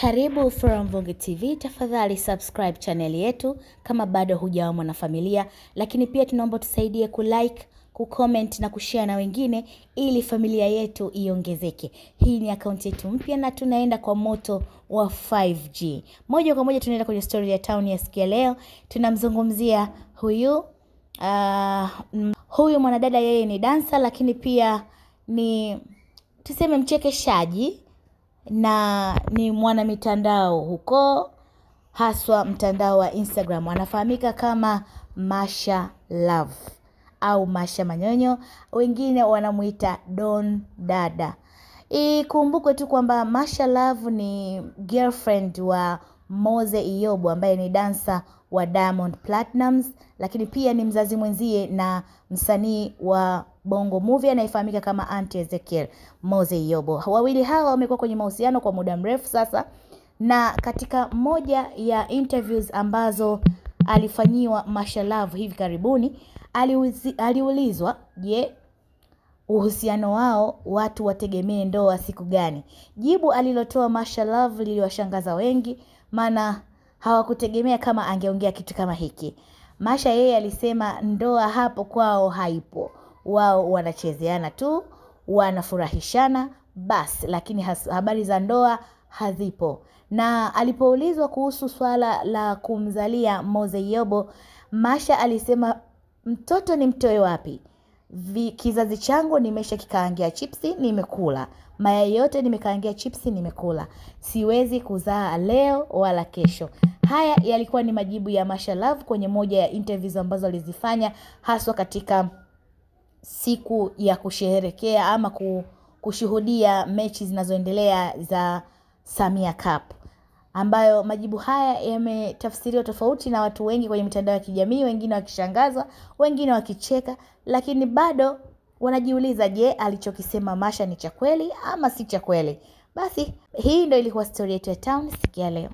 Karibu Flora Mvungi TV, tafadhali subscribe channel yetu kama bado hujawa mwanafamilia, lakini pia tunaomba tusaidie kulike, kucomment na kushare na wengine ili familia yetu iongezeke. Hii ni akaunti yetu mpya na tunaenda kwa moto wa 5G. Moja kwa moja tunaenda kwenye story ya town ya siku ya leo. Tunamzungumzia huyu huyu mwanadada, yeye ni dansa lakini pia ni tuseme mchekeshaji na ni mwanamitandao huko, haswa mtandao wa Instagram. Anafahamika kama Masha Love au Masha Manyonyo, wengine wanamuita Don Dada. Ikumbukwe tu kwamba Masha Love ni girlfriend wa Moze Iyobo ambaye ni dansa wa Diamond Platnumz, lakini pia ni mzazi mwenzie na msanii wa Bongo Movie anayefahamika kama Auntie Ezekiel Moze Iyobo. Wawili hawa wamekuwa kwenye mahusiano kwa muda mrefu sasa, na katika moja ya interviews ambazo alifanyiwa Masha Love hivi karibuni, aliulizwa, je, uhusiano wao watu wategemee ndoa siku gani? Jibu alilotoa Masha Love liliwashangaza wengi, maana hawakutegemea kama angeongea kitu kama hiki. Masha yeye alisema ndoa hapo kwao haipo, wao wanachezeana tu, wanafurahishana bas, lakini habari za ndoa hazipo. Na alipoulizwa kuhusu swala la kumzalia Moze Iyobo, Masha alisema mtoto ni mtoe wapi? Kizazi changu nimesha kikaangia chipsi nimekula, mayai yote nimekaangia chipsi nimekula, siwezi kuzaa leo wala kesho. Haya yalikuwa ni majibu ya Masha Love kwenye moja ya interviews ambazo alizifanya haswa katika siku ya kusherehekea ama kushuhudia mechi zinazoendelea za Samia Cup, ambayo majibu haya yametafsiriwa tofauti na watu wengi kwenye mitandao ya kijamii, wengine wakishangazwa, wengine wakicheka, lakini bado wanajiuliza, je, alichokisema Masha ni cha kweli ama si cha kweli? Basi hii ndio ilikuwa story yetu ya town siku ya leo.